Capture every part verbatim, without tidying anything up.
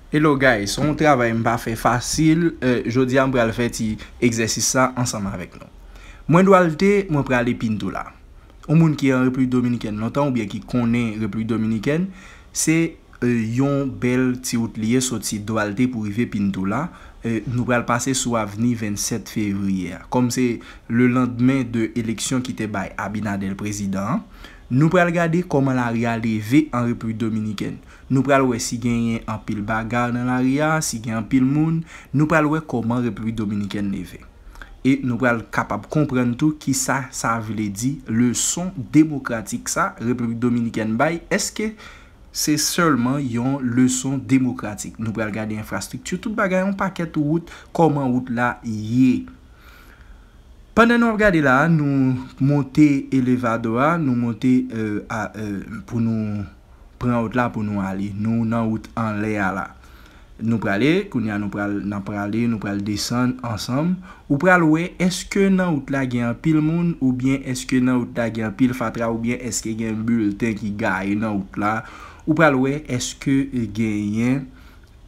Hello guys, se yon travay m pa fè fasil. Euh, jodi a m pral fè ti egzèsis sa ansanm avèk nou. Mwen Duarte, mwen prale Pinto la. Yon moun ki an Repiblik Dominikèn lontan oubyen ki konnen Repiblik Dominikèn, se euh, yon bèl ti wout li ye soti Duarte pou rive Pinto la. Euh, nou pral pase sou avni vennsèt fevriye a. Kòm se le lendemain de eleksyon ki te bay Abinader prezidan an, nou pral gade kòman lari a leve an Repiblik Dominikèn. Nou pral wè si genyen anpil baga nan lari a, si gen anpil moun. Nou pral wè kòman Repiblik Dominikèn leve. E nou pral kapab konprann tou kisa sa vle di leson demokratik sa Repiblik Dominikèn bay. Èske se sèlman yon leson demokratik? Nou pral gade enfrastrikti, tout bagay, yon pakèt wout, kòman wout la ye. Pandan nou ap gade la, nou monte elevadò a, nou monte euh, a, euh, pou nou pran wout la pou nou ale. Nou nan wout anlè a la. Nou prale, kounye a nou pral, n ap prale, nou pral desann ansanm. Ou pral wè, èske nan wout la gen anpil moun, oubyen èske nan wout la gen anpil fatra, oubyen èske gen bilten ki gaye nan wout la. Ou pral wè, èske genyen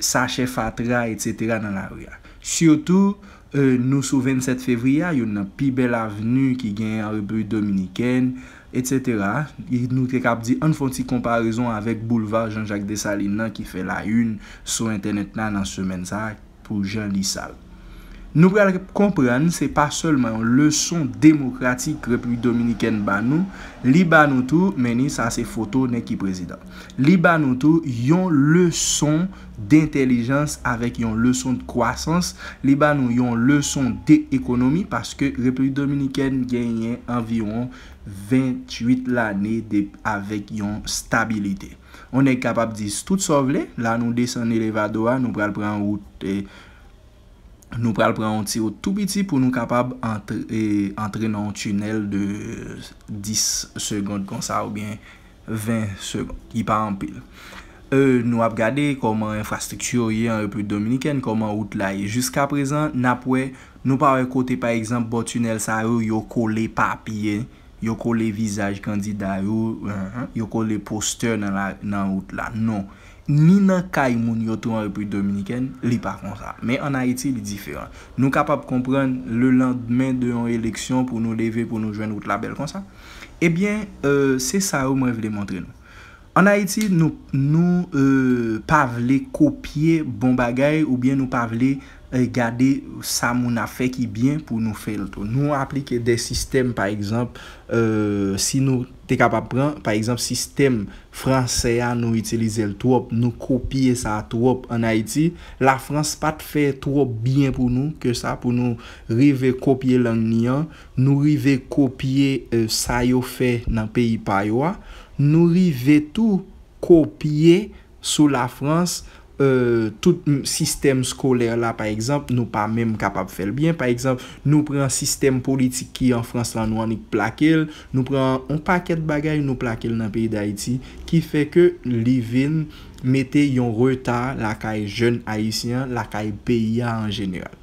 sachè fatra, etsetera nan lari a. Sitou, euh, nou sou vennsèt fevriye a, youn nan pi bèl avni ki genyen an Repiblik Dominikèn, etsetera. E nou te kab di, ann fè yon ti konparezon avèk boulva Jean-Jacques Dessalines nan ki fè la une sou entènèt la nan semèn sa a pou jan li sal. Nou pral konprann se pa sèlman yon leson demokratik Repiblik Dominikèn ba nou, li ba nou tou, men ni sa se foto nèg ki prezidan. Li ba nou tou yon leson dentèlijans avèk yon leson de kwasans, li ba nou yon leson de ekonomi paske Repiblik Dominikèn genyen anviwon venntuit lane de, avèk yon stabilite. Yon nèg kapab di tout sa w vle, la nou desann elevadò a, nou pral pran wout, eh, nou pral pran yon ti wout tou piti pou nou kapab antre, eh, antre nan yon tinèl de dis segond konsa oubyen ven segond, ki pa anpil. Euh, nou ap gade kòman enfrastrikti yo ye an Repiblik Dominikèn, kòman wout la ye. Jiska prezan, n ap wè, nou pa wè kote, pa egzanp, bò tinèl sa yo, yo kole papye, yo kole vizaj kandida yo, euh, yo kole postè nan la, nan wout la. Non. Ni nan kay moun yo tou an Repiblik Dominikèn, li pa konsa. Men ann Ayiti, li diferan. Nou kapab konprann le lendemain de yon eleksyon pou nou leve, pou nou jwenn wout la bèl konsa. Ebyen, euh, se sa yo mwen vle montre nou. Ann Ayiti, nou, nou euh, pa vle kopye bon bagay oubyen nou pa vle euh, gade sa moun ap fè ki byen pou nou fè l tou. Nou aplike de sistèm, pa egzanp, euh, si nou te kapab pran, pa egzanp, sistèm fransè a, nou itilize l twòp, nou kopye sa twòp ann Ayiti. Lafrans pa t fè twòp byen pou nou ke sa, pou nou rive kopye lang ni an, nou rive kopye euh, sa yo fè nan peyi pa yo a, nou rive tou kopye sou Lafrans, euh, tout m- sistèm skolè la, pa egzanp, nou pa menm kapab fè l byen. Pa egzanp, nou pran sistèm politik ki an Frans lan, nou annik plake l, nou pran yon pakèt bagay, nou plake l nan peyi Dayiti, ki fè ke li vin mete yon reta lakay jèn ayisyen an, lakay peyi a an jeneral.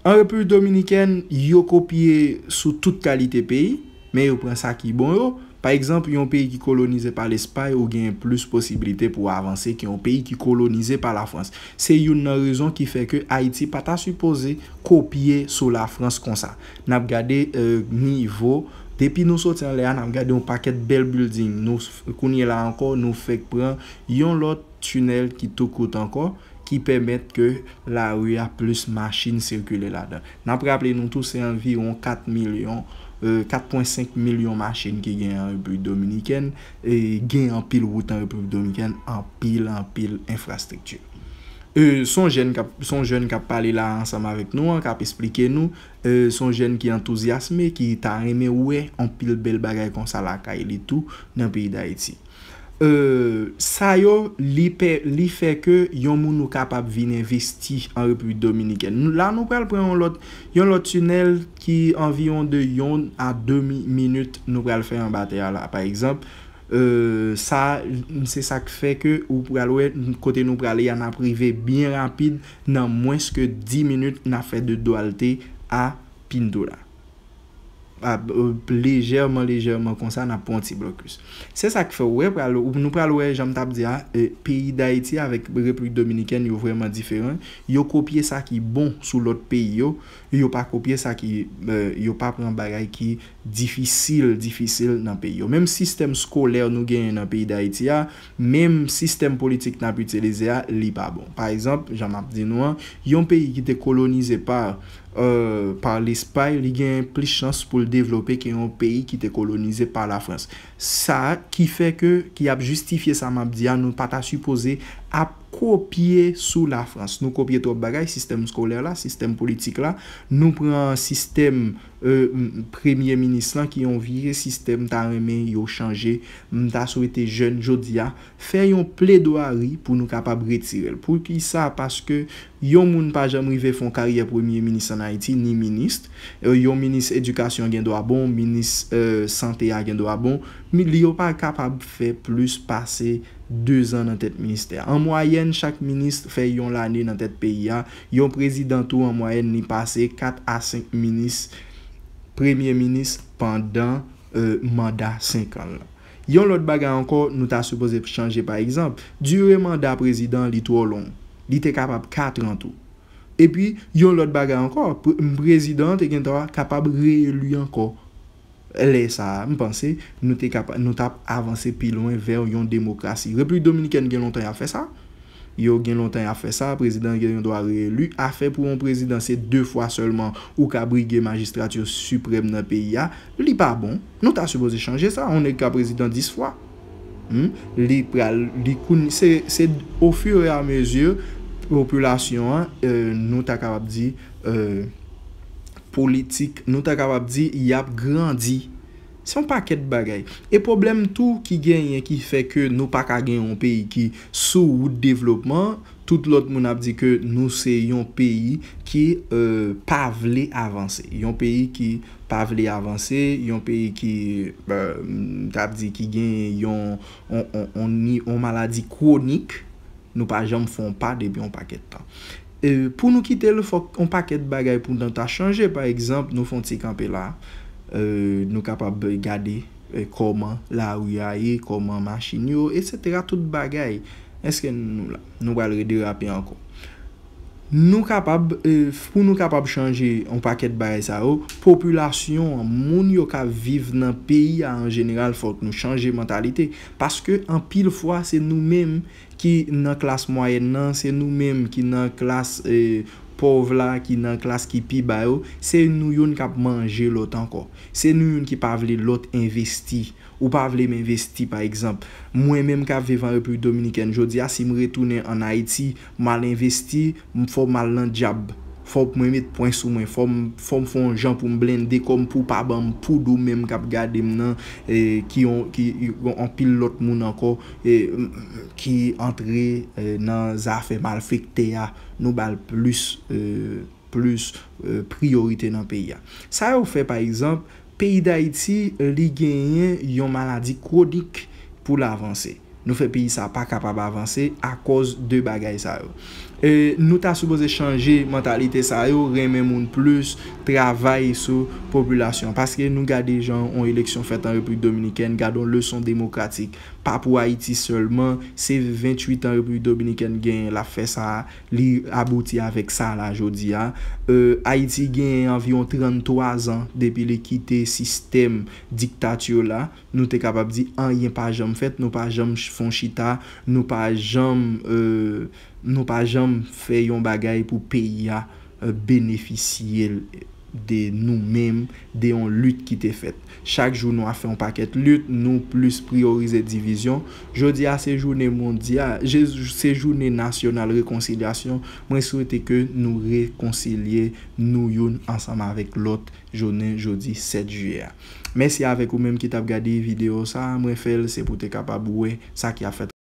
An Repiblik Dominikèn, yo kopye sou tout kalite peyi, men yo pran sa ki bon yo. Pa egzanp, yon peyi ki kolonize pa Lespay, ou genyen plis posibilite pou w avanse ke yon peyi ki kolonize pa Lafrans. Se youn nan rezon ki fè ke Ayiti pa ta sipoze kopye sou Lafrans konsa. N ap gade euh, nivo, depi nou soti anlè a, n ap gade yon pakèt bèl building. Nou, kounye la ankò, nou fèk pran yon lòt tinèl ki tou kout ankò, ki pèmèt ke lari a plis machin sikile ladan. N ap raple nou tou, se anviwon kat milyon, euh, kat pwen senk milyon machin ki genyen an Repiblik Dominikèn, e gen anpil wout an Repiblik Dominikèn, anpil, anpil enfrastrikti. Euh, se yon jèn k ap, se yon jèn k ap pale la ansanm avèk nou an, k ap esplike nou, euh, se yon jèn ki antouzyasme, ki ta renmen wè anpil bèl bagay konsa lakay li tou nan peyi Dayiti. Euh, sa yo, li, pè, li fè ke yon moun ou kapab vin envesti an Repiblik Dominikèn. Nou- La, nou pral pran yon lòt, yon lòt tinèl ki anviwon de yon a de mi- minit nou pral fè anba tè a la. Pa egzanp, euh, sa, se sa k fè ke ou pral wè kote nou prale a, n ap rive byen rapid, nan mwens ke dis minit, n ap fè de Duarte a Pinto la. ap, euh, lejèman, lejèman konsa, n ap pran yon ti blokis. Se sa k fè w wè, pral, nou pral wè, jan m t ap di a, eh, peyi Dayiti avèk Repiblik Dominikèn, yo vrèman diferan. Yo kopye sa ki bon sou lòt peyi yo, yo pa kopye sa ki, eh, yo pa pran bagay ki difisil, difisil nan peyi yo. Menm sistèm skolè nou genyen nan peyi Dayiti a, menm sistèm politik n ap itilize a, li pa bon. Pa egzanp, jan m ap di nou an, yon peyi ki te kolonize pa, euh, pa Lespay, li gen plis chans pou l devlope ke yon peyi ki te kolonize pa Lafrans. Sa ki fè ke, ki ap jistifye sa m ap di a, nou pa ta sipoze ap kopye sou Lafrans. Nou kopye twòp bagay, sistèm skolè la, sistèm politik la. Nou pran sistèm, euh, m, premye minis lan ki yon vye sistèm, m ta renmen yo chanje. M ta swete jèn jodi a fè yon pledwari pou nou kapab retire l. Poukisa? Paske yon moun pa janm rive fè yon karyè premye minis ann Ayiti, ni minis. Euh, yon minis edikasyon gen dwa bon, minis, euh, sante a gen dwa bon, men li yo pa kapab fè plis pase de zan nan tèt ministè a. An mwayèn, chak minis fè yon lane nan tèt peyi a. Yon prezidan tou, an mwayèn, li pase kat a senk minis, premye minis pandan, euh, manda senk an l lan. Yon lòt bagay ankò, nou ta sipoze chanje, pa egzanp, dire manda prezidan an, li twò long. Li te kapab kat an tou. Epi, yon lòt bagay ankò, pre-, prezidan an te gen dwa kapab reeli ankò. Lè sa a, m panse nou te kapa-, nou t ap avanse pi lwen vè yon demokrasi. Repiblik Dominikèn gen lontan y ap fè sa. Yo gen lontan y ap fè sa, prezidan gen yon dwa reeli. Afè pou yon prezidan se de fwa sèlman ou ka brige majistrati siprèm nan peyi a, li pa bon. Nou ta sipoze chanje sa. Yon nèg ka prezidan dis fwa. Hmm? Li pral, li koun-, se, se au fur et à mesure popilasyon an, euh, nou ta kapab di, euh, politik, nou ta kapab di, y ap grandi. Se yon pakèt bagay. E pwoblèm tou ki genyen ki fè ke nou pa ka gen yon peyi ki sou wout devlopman, tout lòt moun ap di ke nou se yon peyi ki, euh, pa vle avanse. Yon peyi ki pa vle avanse, yon peyi ki, euh, m t ap di ki gen yon, on, on, on, ni-, on maladi kwonik, nou pa janm fè yon pa depi yon pakèt tan. E pou nou kite l, fòk yon pakèt bagay pou nou ta chanje. Pa egzanp, nou fè yon ti kanpe la, euh, nou kapab gade, euh, kòman lari a ye, kòman machin yo, etsetera, tout bagay. Èske nou la? Nou pral rederape ankò. Nou kapab, euh, pou nou kapab chanje yon pakèt bagay sa yo, popilasyon an, moun yo k ap viv nan peyi a an jeneral, fòk nou chanje mantalite. Paske anpil fwa, se nou menm ki nan klas mwayèn nan, se nou menm ki nan klas, eh, pòv la, ki nan klas ki pi ba yo, se nou youn k ap manje lòt ankò. Se nou youn ki pa vle lòt envesti. Ou pa vle m envesti, pa egzanp. Mwen menm k ap viv an Repiblik Dominikèn jodi a, si m retounen ann Ayiti, m al envesti, m fò m al nan dyab. Fò mwen met pwen sou mwen. Fò m, fò m fè yon jan pou m blende kò m pou w pa ban m poud ou menm k ap gade m nan, eh, ki yon, ki yon anpil lòt moun ankò, eh, m, m, ki antre, eh, nan zafè malfektè a. Nou ba l plis, eh, plis, eh, priyorite nan peyi a. Sa yo fè, pa egzanp, peyi Dayiti, li genyen yon maladi kwonik pou l avanse. Nou fè peyi sa pa kapab avanse akòz de bagay sa yo. E nou ta sipoze chanje mantalite sa yo, renmen moun plis, travay sou popilasyon. Paske nou gade jan yon eleksyon fèt an Repiblik Dominikèn, gade yon leson demokratik. Pa pou Ayiti sèlman, se venntuit an Repiblik Dominikèn genyen l ap fè sa a, li abouti avèk sa la jodi a. Euh, Ayiti genyen anviwon tranntwa zan depi li kite sistèm diktati la. Nou te kapab di anyen pa janm fèt, nou pa janm ch-, fè yon chita, nou pa janm, euh, nou pa janm fè yon bagay pou peyi a, euh, benefisye l de nou menm, de yon lit ki te fèt. Chak jou nou ap fè yon pakèt lit, nou plis priyorize divizyon. Jodi a se jounen mondyal, je-, se jounen nasyonal rekonsilyasyon. Mwen swete ke nou rekonsilye nou youn ansanm avèk lòt jounen jodi sèt jiyè a. Mèsi avèk ou menm ki t ap gade videyo sa a. Mwen fè l, se pou te kapab wè sa ki ap fèt.